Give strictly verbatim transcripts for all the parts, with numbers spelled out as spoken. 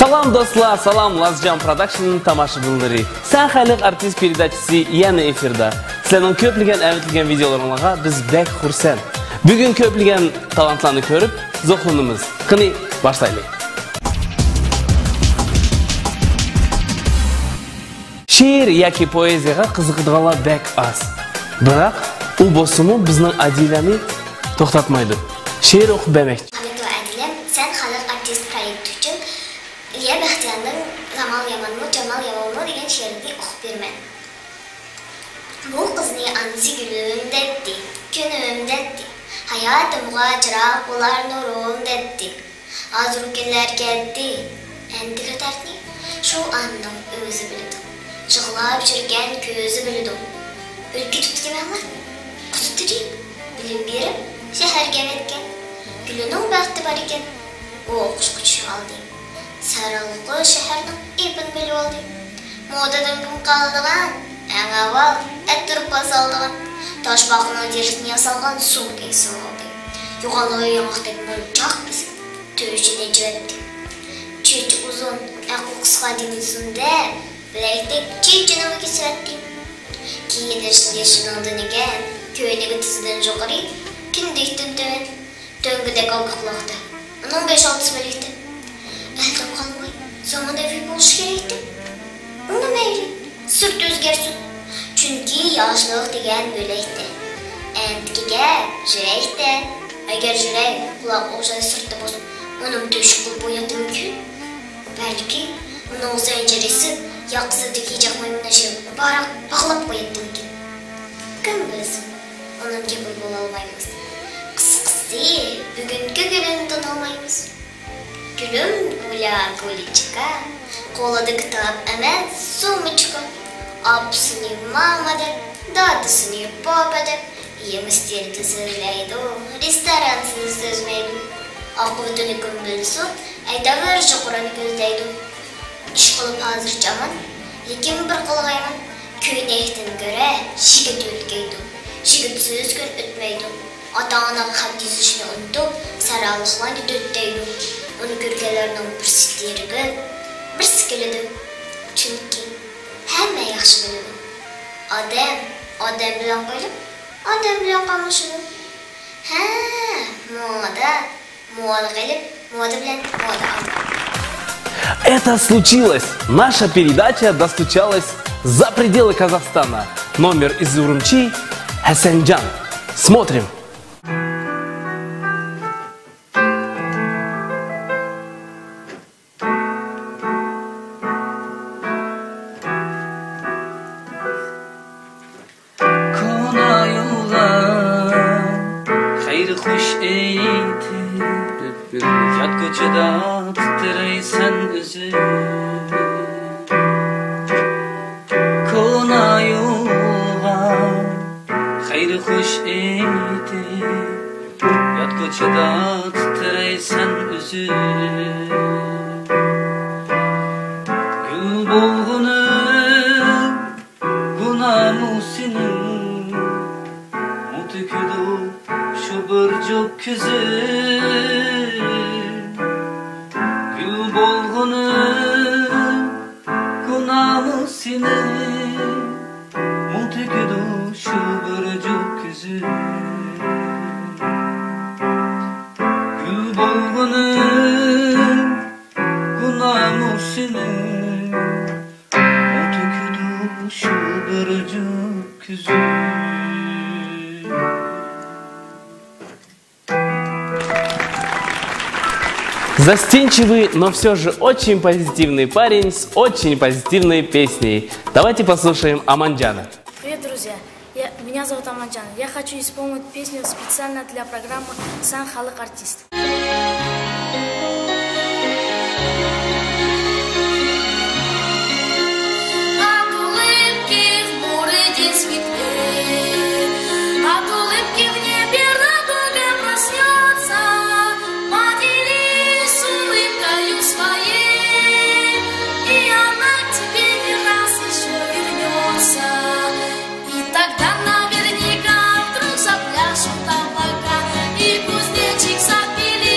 سالام دوستلار، سالام لازجان پروداكشن تاماشىبىنلىرى. سەن خەلق ئارتىست پېرېداچىسى يەنە ئېفىردا. سىلەرنىڭ كۆپلىگەن ئەۋەتكەن ۋىدېئولىرىڭلارغا بىز بەك خۇرسەن. بۈگۈن كۆپلىگەن تالانتلارنى كۆرۈپ زوقلىنىمىز. قېنى، باشلايلى. شېئىر ياكى پوئېزىيەگە قىزىقىدىغانلار بەك ئاز. بىراق، ئۇ بولسىمۇ بىزنىڭ ئادىلەنى توختاتمايدۇ. شېئىر ئوقۇپ بەرمەكچى. ھامىد ۋە ئادىلەم، سەن خەلق ئارتىست پرويېكتى ئۈچۈن ئىليا بەختىيارنىڭ زامال يامانمۇ، جامال يامانمۇ دېگەن شېئىرىنى ئوقۇپ بېرىمەن. بۇ قىزنى ئانىسى گۈلۈم دەيتتى، كۈنۈم دەيتتى. ھاياتىمغا چىراغ بولار نۇرۇم دەيتتى. ھازىرقى كۈنلەر كەتتى. ئەمدىكى دەردنى شۇ ئانىنىڭ ئۆزى بىلىدۇ. يىغلاپ يۈرگەن كۆزى بىلىدۇ. ئۆلكە تۇتقىنىڭلار قۇتۇتتۇرۇپ، بىلىم بېرىپ، شەھەرگە ئەۋەتكەن. گۈلىنىڭ بەختى بار ئىكەن، ئۇ ئوقۇشقا چۈشۈۋالدى. سارالغۇ شەھەرنىڭ ئېپىنى بىلىۋالدى. مودىدىن كۈن قالىدىغان، ئەڭ ئاۋۋال ئەتىر پاسالدىغان، تاشپاقىنىڭ تېرىسىدىن ياسالغان سومكا ئېسىۋالدى. يوغانلىقى ياڭاقتەك مۇنچاق بېسىق، تۆشىنى ئېچىۋەتتى. چېچى ئۇزۇن، ئەقلى قىسقا دېمىسۇن دەپ، بىلەكتەك چېچىنىمۇ كېسىۋەتتى. كىيىنىشنى يېشىلنىڭدىن ئىگەن، كۆينىكى تىزىدىن يۇقىرى، كىندىكتىن تۆۋەن. دۆڭگىدەك ئالقىقلاقتا، ئۇنىڭ بەش-ئالتىسى بۆلەكتە. ئەلدىن قالماي، زامانەۋى بولۇشى كېرەكتى. ئۇمۇ مەيلى، سۈرىتى ئۆزگەرسۇن. چۈنكى ياشلىق دېگەن بۆلەكتە. ئەمدىكى گەپ يۈرەكتە. ئەگەر يۈرەك قۇلاق ئوخشاش سىرتتا بولسا، ئۇنىمۇ تۆشۈك قىلىپ قوياتتىمىكىن؟ بەلكى ئۇنىڭ زەنجىرى سىپ، ياقىسىدىكى جاق مايمۇننى يىغىپ، باراق باغلاپ قوياتتىمىكىن؟ كىم بىلسۇن؟ ئۇنىڭ گېپىنى بولالمايمىز. قىسقىسى، بۈگۈنكى كۈنىنى تونالمايمىز. گۈلۈم گۇلىيا گۇلىچكا، قولىدا كىتاب ئەمەس، سومكىچىكا. ئاپىسىنى ماما دەپ، دادىسىنى پاپا دەپ، يېمىش تېرىدە سۆزلەيدۇ، رېستورانسىز سۆزلىمەيدۇ. ئاقىۋىتىنى كىم بىلسۇن، ئەيدەۋېرىشى قۇرئان كۆزلەيدۇ. ئىشقىلىپ ھازىرچە ئامان، لېكىن بىر قىلغان يامان، كۆينەكتىن كۆرە يىگىت يۆتكەيدۇ. يىگىتسىز كۈن ئۆتمەيدۇ. ئاتا-ئاناغا خەت يېزىشنى ئۇنتۇپ، سەرەڭلىقلارنى دۆتتەيدۇ. ئۇنى كۆرگەنلەرنىڭ بىرسى تېرىگىپ، بىرسى كۈلىدۇ. چۈنكى ھەممە ياخشى بىلىدۇ. ئادەم ئادەم بىلەن قېلىپ، ئادەم بىلەن قاملىشىدۇ. ھە، مودا. مودا قېلىپ، مودا بىلەن مودا ئالدى. Это случилось! Наша передача достучалась за пределы Казахстана. Номер из Урумчи, Хасанджан. Смотрим. كونا يولغا خەير خوش ئېيتىپ، يات كوچىدا تىترەيسەن ئۆزۈڭ. كونا يولغا خەير خوش ئېيتىپ، يات كوچىدا تىترەيسەن ئۆزۈڭ. گۈل بولغىنىم گۇناھمۇ سېنىڭ، مۇ تۆكىدۇ شۇ بىر جۈپ كۆزۈڭ. گۈل بولغىنىم گۇناھمۇ سېنىڭ، مۇ تۆكىدۇ شۇ بىر جۈپ كۆزۈڭ. گۈل بولغىنىم گۇناھمۇ سېنىڭ، مۇ تۆكىدۇ شۇ بىر جۈپ كۆزۈڭ. Застенчивый, но всё же очень позитивный парень с очень позитивной песней. Давайте послушаем Аманджана. Привет, друзья! Я, меня зовут Аманджан. Я хочу исполнить песню специально для программы «Сән хәлек артист». От улыбки в бурый день светлеет, от улыбки в небе радуга проснется. Поделись улыбкою своей, и она к тебе не раз ещё вернется. И тогда наверняка вдруг запляшут облака, и кузнечик запели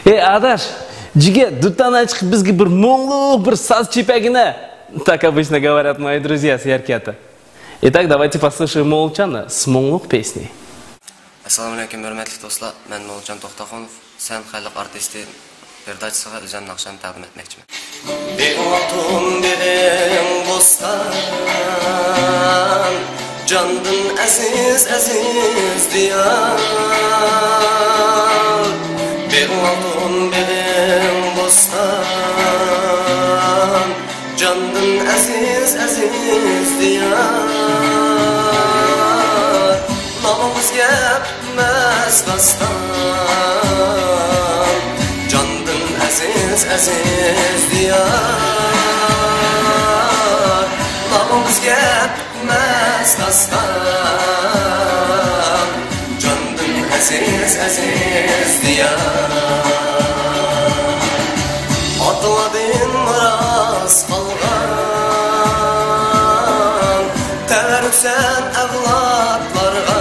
Эй, адаш, җигәр, дүрт дана чыгып безгә бер моңлык, бер саз чипәгенә. Так обычно говорят мои друзья с Яркента. Итак, давайте послушаем Молчана с «Моңлук песни». ئەسسالامۇئەلەيكۇم، ھۆرمەتلىك دوستلار، مەن مولچان توختاخۇنوف. سەن خەلق ئارتىستى پېرېداچىسىغا ئۆزۈم ناخشامنى تەقدىم ئەتمەكچىمەن. بىر ئالتۇن بېغىڭ بوستان، جاندىن ئەزىز، ئەزىز دىيار. بىر ئالتۇن بېغىڭ بوستان، جاندىن ئەزىز، ئەزىز دىيار. نامىڭىزگە پۈتمەس داستان، جاندىن ئەزىز، ئەزىز دىيار. نامىڭىزگە پۈتمەس داستان، جاندىن ئەزىز، ئەزىز دىيار. ئاتىلاردىن مىراس قالغان، تەۋەررۈكسەن ئەۋلادلارغا.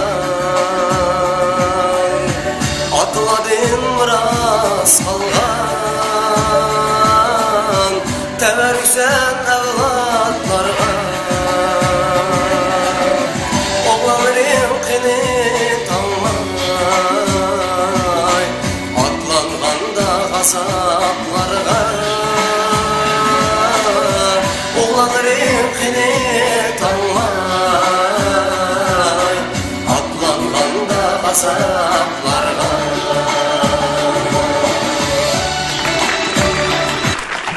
ئاتىلاردىن مىراس قالغان، تەۋەررۈكسەن ئەۋلادلارغا. ئوغلانلىرىڭ قېنى تاڭلاي، ئاتلانغاندا غازاپلارغا. ئوغلانلىرىڭ قېنى تاڭلاي، ئاتلانغاندا غازاپلارغا.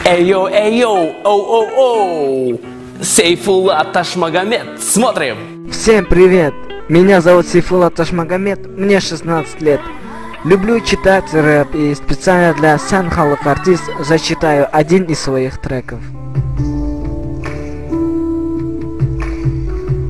Эй-йоу, эй-йоу, оу-оу-оу! Сейфулла Ташмагомед. Смотрим! Всем привет! Меня зовут Сейфулла Ташмагомед, мне шестнадцать лет. Люблю читать рэп и специально для Сән халык артист зачитаю один из своих треков.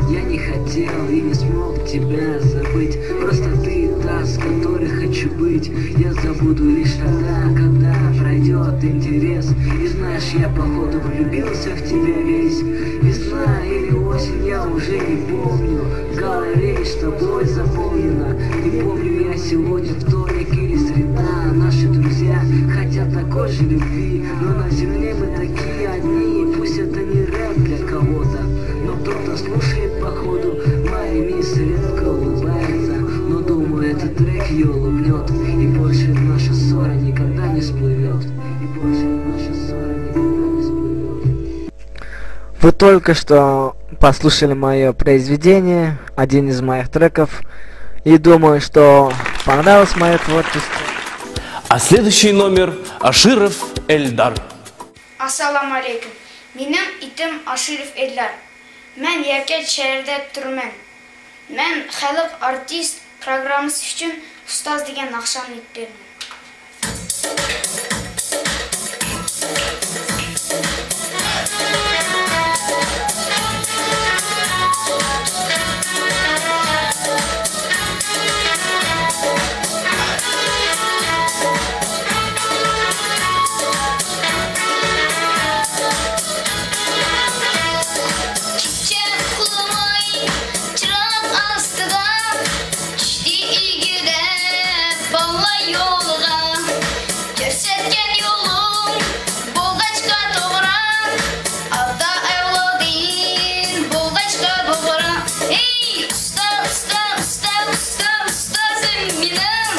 Я не хотел и не смог тебя забыть. Просто ты та, с которой хочу быть. Я забуду лишь тогда, когда пройдет интерес. И знаешь, я походу влюбился в тебя весь. Весна или осень, я уже не помню. Голова весь тобой заполнена. Не помню я сегодня вторник или среда. Наши друзья хотят такой же любви, но на земле мы такие одни. И пусть это не рэп для кого-то, но кто-то слушает походу. Моя мисс редко улыбается, но думаю, этот трек ее улыбнет. И больше наша ссора никогда не всплывет. И больше наша ссора никогда не всплывет. Вы только что послушали мое произведение, один из моих треков, и думаю, что понравилось мое творчество. А следующий номер — Аширов Эльдар. ئەسسالامۇئەلەيكۇم. مېنىڭ ئېتىم ئاشىروف ئېلدار. مەن يەركەنت شەھىرىدە تۇرىمەن. مەن خەلق ئارتىست پروگراممىسى ئۈچۈن ئۇستاز دېگەن ناخشامنى ئېيتىپ بېرىمەن. كېچە ئۇخلىماي چىراغ ئاستىدا، چۈشتى ئىگىدە بالىلار يولىغا. كۆرسەتكەن يولۇڭ بولغاچقا توغرا، ئاتا ئەۋلادىن بولغاچقا بۇغرا. ھەي، ئۇستا، ئۇستا، ئۇستا، ئۇستا، ئۇستازىم مېنىڭ.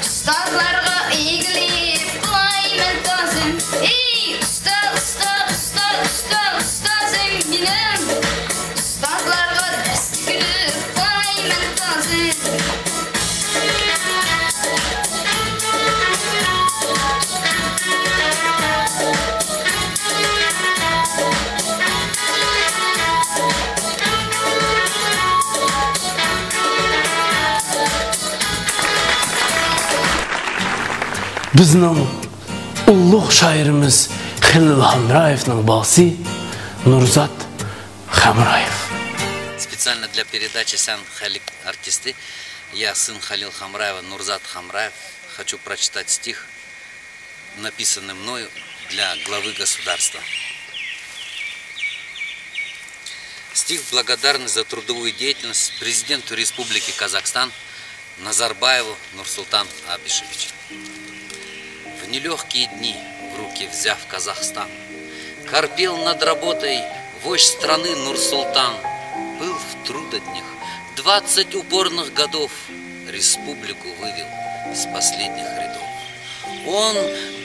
ئۇستازلارغا ئېگىلىپ قىلايمەن تازىم. ئەي، ئۇستا، ئۇستا، ئۇستا، ئۇستا، ئۇستازىم مېنىڭ. ئۇستازلارغا دەستە كۈلۈپ قىلايمەن تازىم. بىزنىڭ ئۇلۇغ شائىرىمىز خېلىل ھامرايېۋنىڭ بالىسى نۇرزات خامرايېۋ. Специально для передачи «Сән халык артисты» я, сын Халил Хамраева, Нурзат Хамраев, хочу прочитать стих, написанный мною для главы государства. Стих в благодарность за трудовую деятельность президенту Республики Казахстан Назарбаеву Нурсултан Абишевичу. Нелёгкие дни, в руки взяв Казахстан, корпел над работой вождь страны Нурсултан. Был в трудоднях, двадцать упорных годов республику вывел из последних рядов. Он,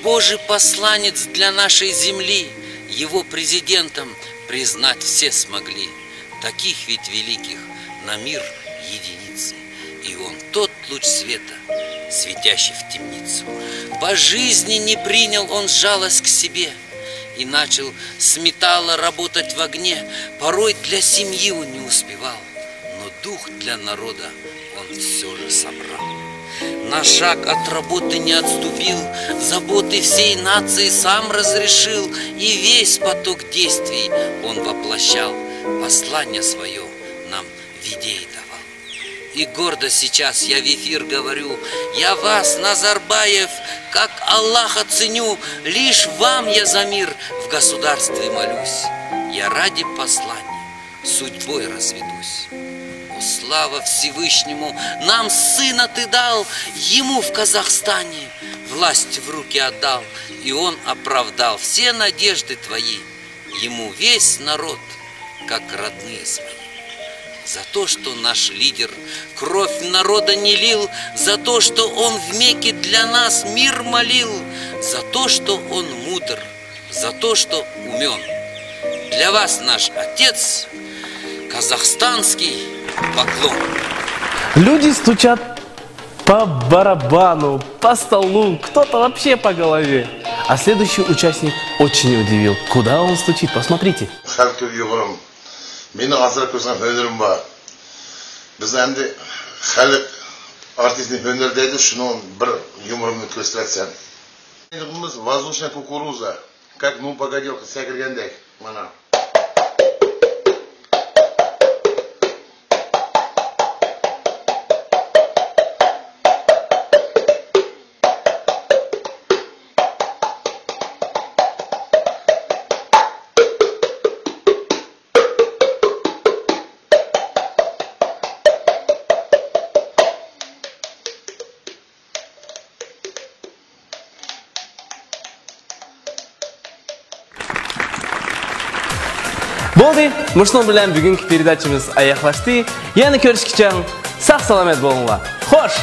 Божий посланец для нашей земли, его президентом признать все смогли. Таких ведь великих на мир единицы. И он тот луч света, светящий в темницу. По жизни не принял он жалость к себе и начал с металла работать в огне. Порой для семьи он не успевал, но дух для народа он все же собрал. На шаг от работы не отступил, заботы всей нации сам разрешил, и весь поток действий он воплощал, послание свое нам в идеи давал. И гордо сейчас я в эфир говорю: я вас, Назарбаев, как Аллаха ценю, лишь вам я за мир в государстве молюсь. Я ради послания судьбой разведусь. О, слава Всевышнему, нам сына ты дал, ему в Казахстане власть в руки отдал, и он оправдал все надежды твои. Ему весь народ как родные свои. За то, что наш лидер кровь народа не лил, за то, что он в Мекке для нас мир молил, за то, что он мудр, за то, что умен. Для вас, наш отец, казахстанский поклон. Люди стучат по барабану, по столу, кто-то вообще по голове. А следующий участник очень удивил. Куда он стучит? Посмотрите. خەلق يۇمۇرۇم. مېنىڭ ئازراق كۆرسەڭ ھۈنىرىم بار. بىز ئەمدى خەلق ئارتىسنى ھۈنىرى دەيدۇ، شۇنىڭ بىر يۇمۇرۇمنى كۆرسىتىۋەتسەم. Воздушная кукуруза. Как ну погодил, сәкіргендей. Мына. بولدى، مۇشۇنىڭ بىلەن بۈگۈنكى پېرېداچىمىز ئاياغلاشتى. يەنە كۆرۈشكىچە ساق سالامەت بولۇڭلار. خوش!